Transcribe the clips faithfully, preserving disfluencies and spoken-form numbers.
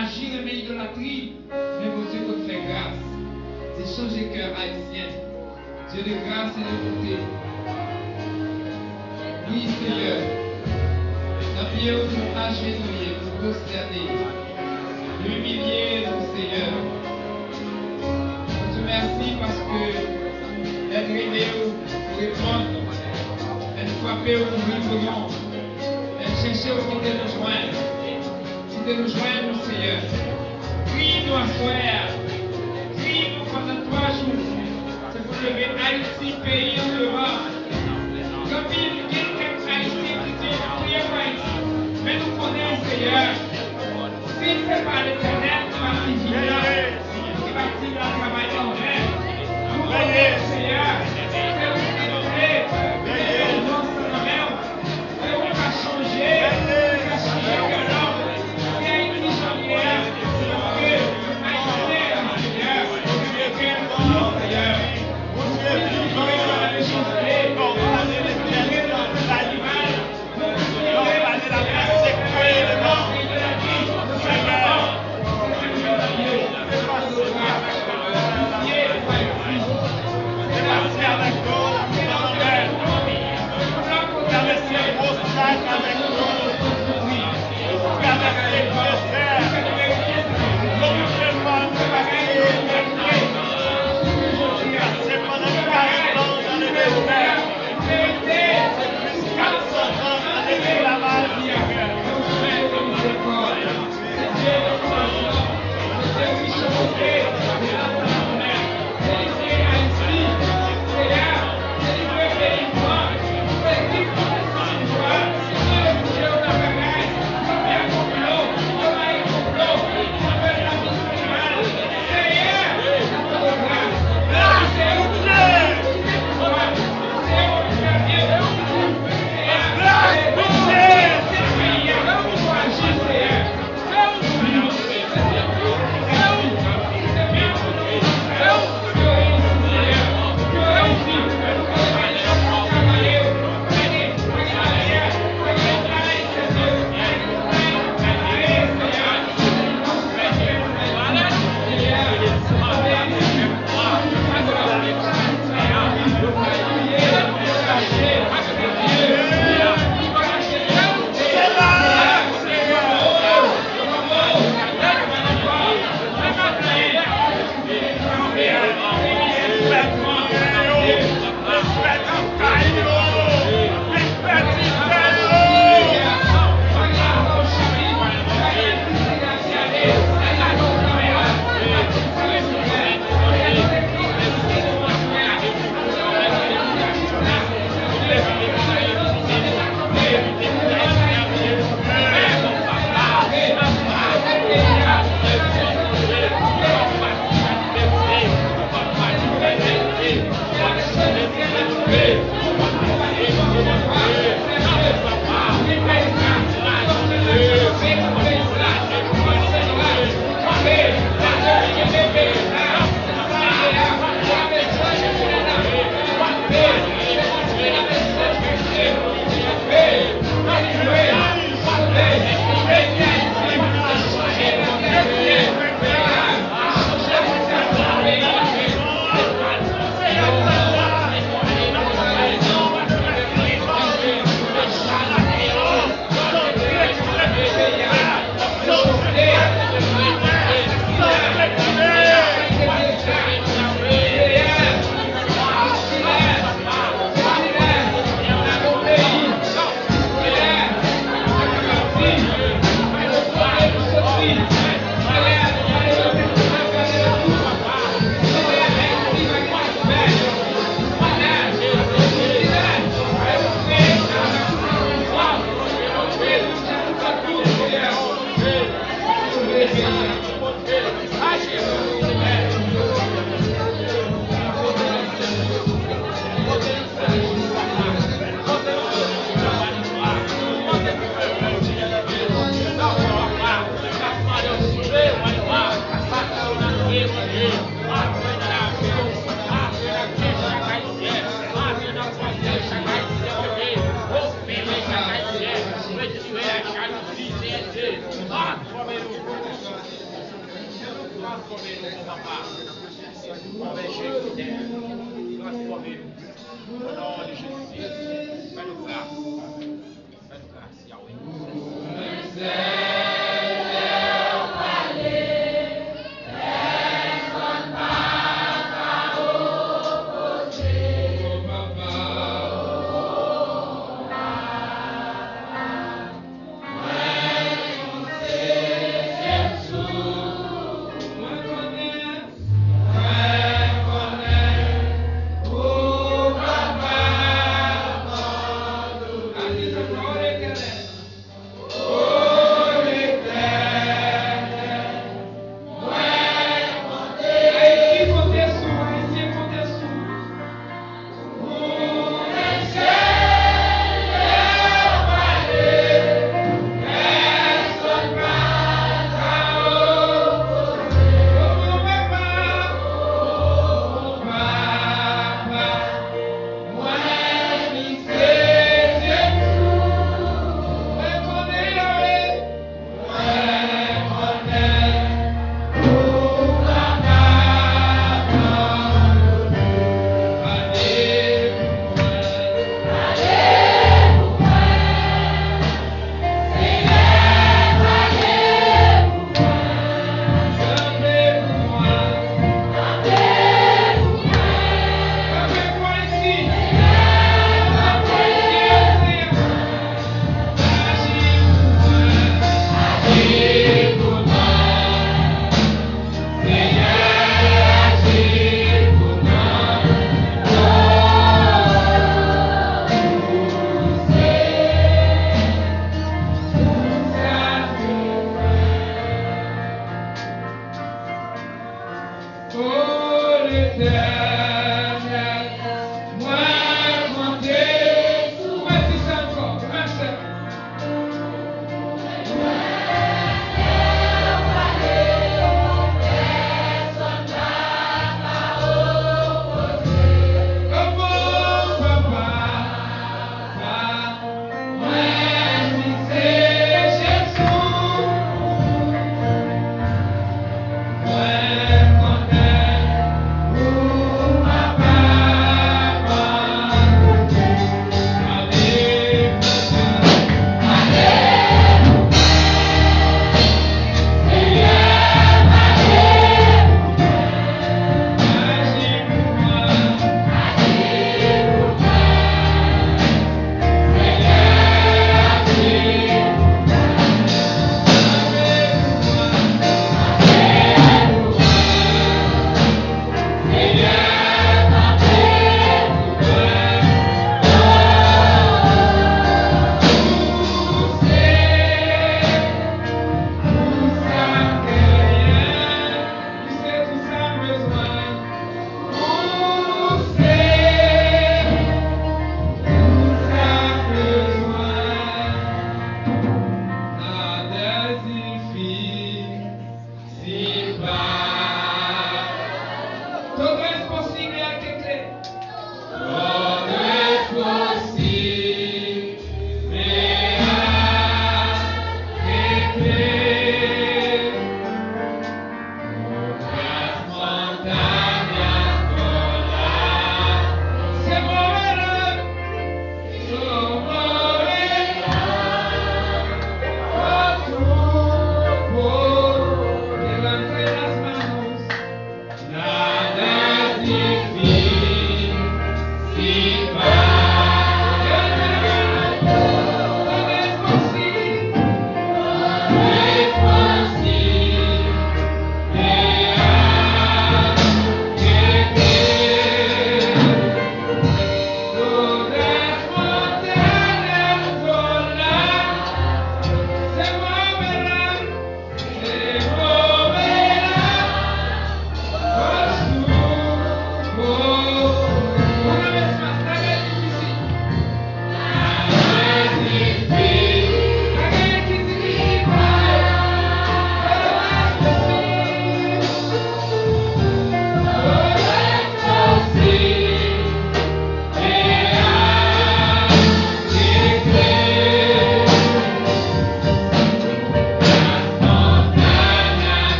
Aji renmen idolatri, men Bondye konn fè gras. Se chanje kè ayisyen. Dieu de grâce et de bonté. Wi, Seyè. Nan pye w nou ajenou ye, nou pwostène, nou imilye nou, Seyè. Bondye, mèsi paske lè n rele w, ou reponn. Lè n frape w, ou riponn. Lè n chèche w, kite nou jwenn. Kite nou jwenn nou, Seyè. Kriye nou aswè a. Kriye nou pandan twa jou. Se pou n leve Ayiti, peyi an devan. Gen anpil, gen kèk Ayisyen ki di, "Priye pou Ayiti." Men nou konnen, Seyè, si se pa Letènèl ki bati vi a, ki bati la travay an ven. Nou konnen, Seyè, se ou ki te mete yon nan men w. Se ou k ap chanje, ou ka chanje kè lòm. Si Ayiti jan l ye a, se paske Ayisyen an, Seyè, se kè nou, Seyè. Bondye vivan, nou pa pale de chanje, nou pa pale de kè animal, nou pa pale de la pèsekisyon, Seyè. Bondye vivan, nou pa pale de kè animal. Travèse avèk nou, travèse Bostak avèk nou, travèse Grandè, Lòm Jewova nou pase, pase pandan karant an nan leve nou, plis kat san an nan lesklavaj. Papa, anvè Jezi, transfòme nou. O non de Jezi, fè nou gras. Fè nou gras, Yahweh.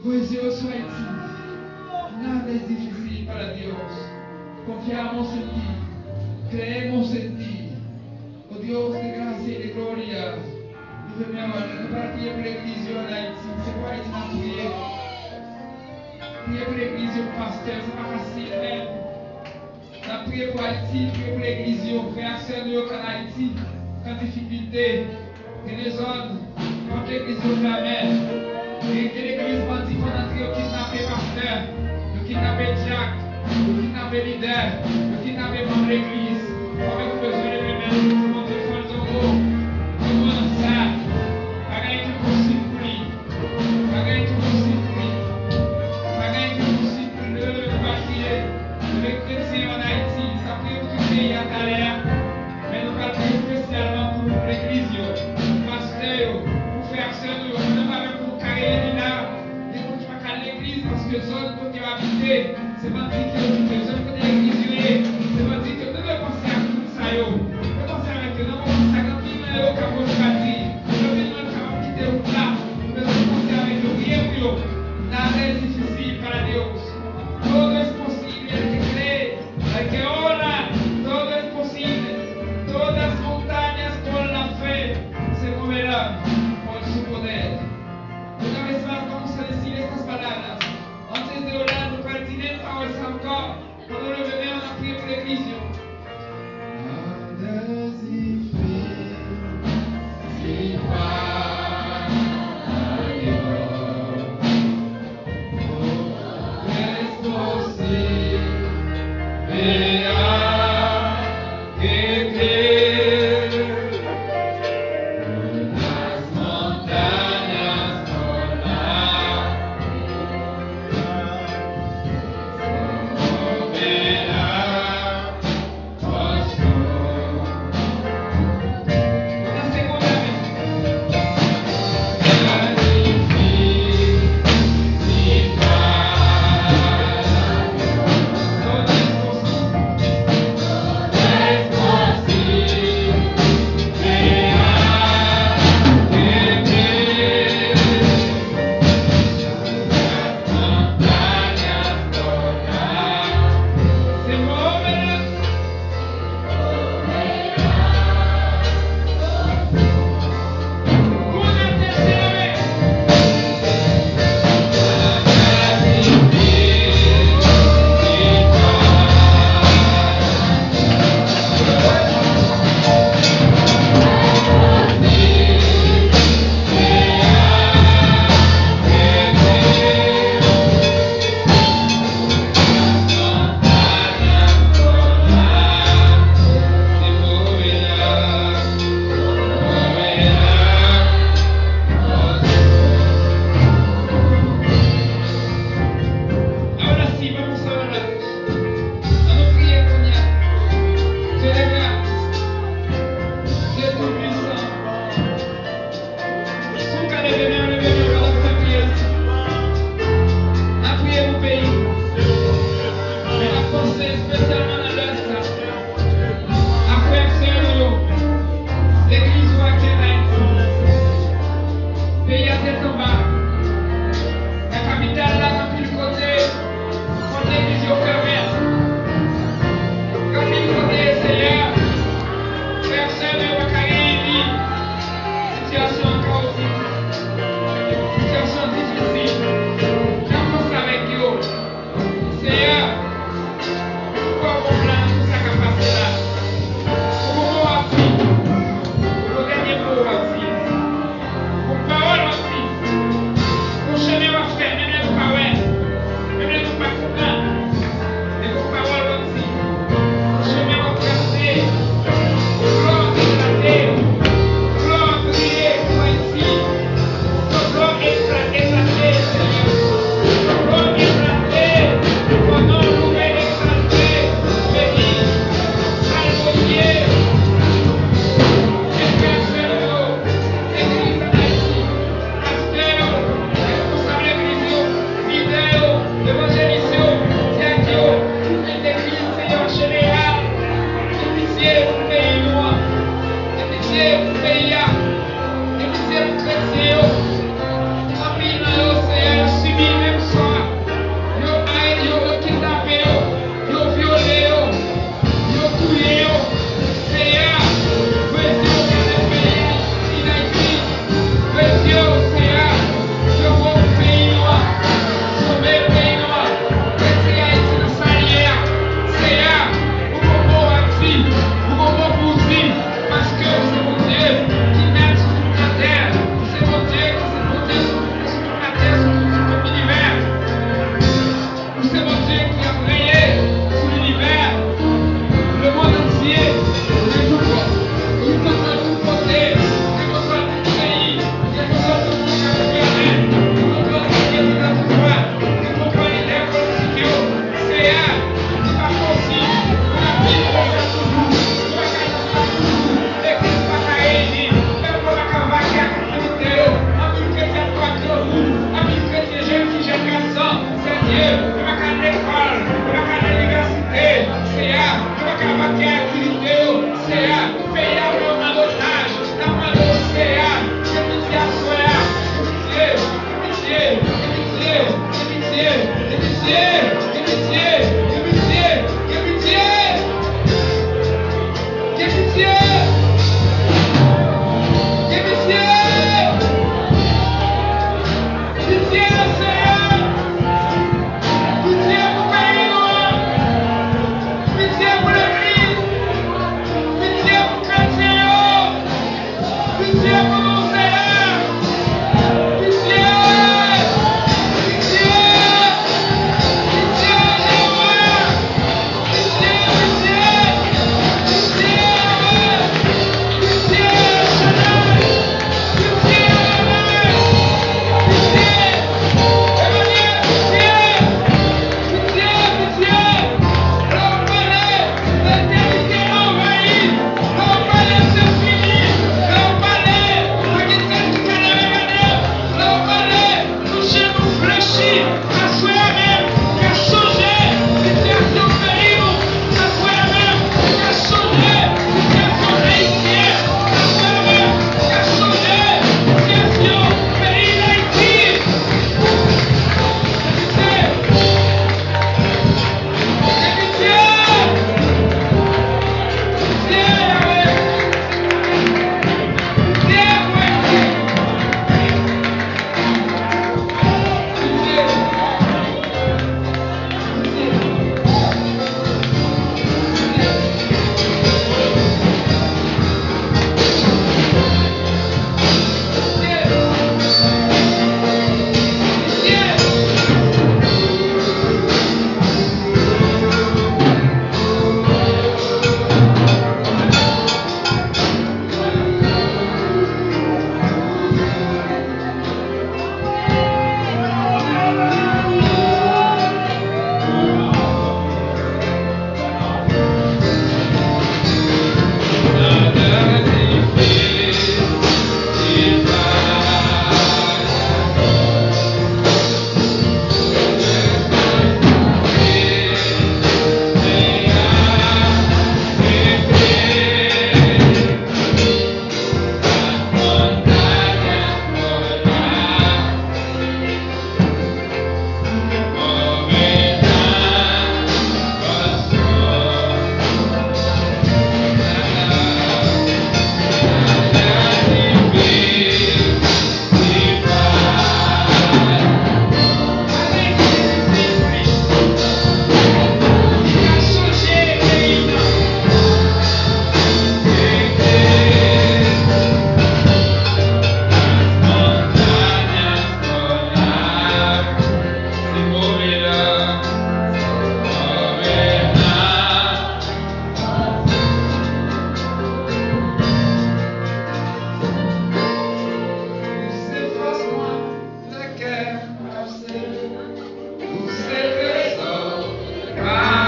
Voy zye w sou Ayiti. Nada es difícil para Dios. Confiamos en ti. Creemos en ti. Oh Dios de gracia y de gloria. Nou vle mèsi, nou pral priye pou legliz yo ann Ayiti. Se pou Ayiti n ap priye. Priye pou legliz yo, pastè, se pa fasil, men. N ap priye pou Ayiti, priye pou legliz yo, frè ak sè nou yo k ann Ayiti, k an difikilte. Gen de zòn, pòt legliz yo fèmen. Gen, gen legliz bandi konn antre, yo kidnape pastè, yo kidnape dyak, yo kidnape lidè, yo kidnape manm legliz. Kòman nou bezwen leve men nou, Bondye fè l tonbo. Kòman sa? Pa gen anyen ki posib pou li. Pa gen anyen ki posib pou li. Pa gen anyen ki posib pou li. Leve, leve, nou va priye. Leve kretyen yo ann Ayiti. N ap priye pou tout peyi a talè.